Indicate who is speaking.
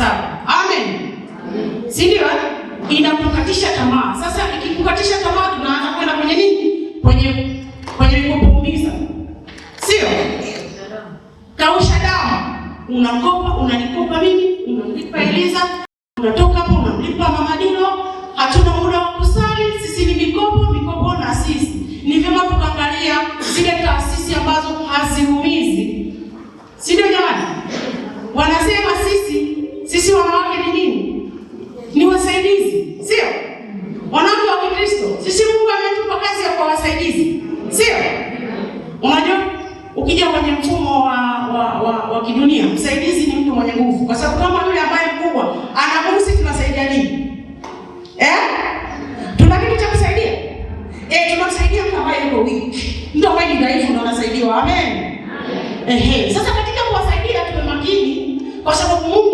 Speaker 1: 7. Amen. Si ndio? Inakukatisha tamaa. Sasa ikikukatisha tamaa, tunaanza kwenda kwenye nini? Kwenye kupuumiza, sio? Kausha damu. Unakopa, unanikopa mimi, unamlipa Eliza, unatoka hapo unamlipa Mama Dino. Hatuna muda wa kusali, sisi ni mikopo, mikopo na sisi. Ni vyema tukaangalia zile taasisi ambazo haziumizi, si ndio jamani? Wanasema sisi wanawake ni nini? Ni wasaidizi, sio? Wanawake wa Kikristo, sisi Mungu ametupa kazi ya kuwa wasaidizi, sio? Unajua, ukija kwenye mfumo wa kidunia, msaidizi ni mtu mwenye nguvu, kwa sababu kama yule ambaye mkubwa ana nguvu, sisi tunasaidia nini? Eh? Tuna kitu cha kusaidia? Eh, tunamsaidia mtu ambaye yuko weak, mtu ambaye ni dhaifu ndio anasaidiwa. Amen. Ehe, sasa katika kuwasaidia tuwe makini, kwa sababu Mungu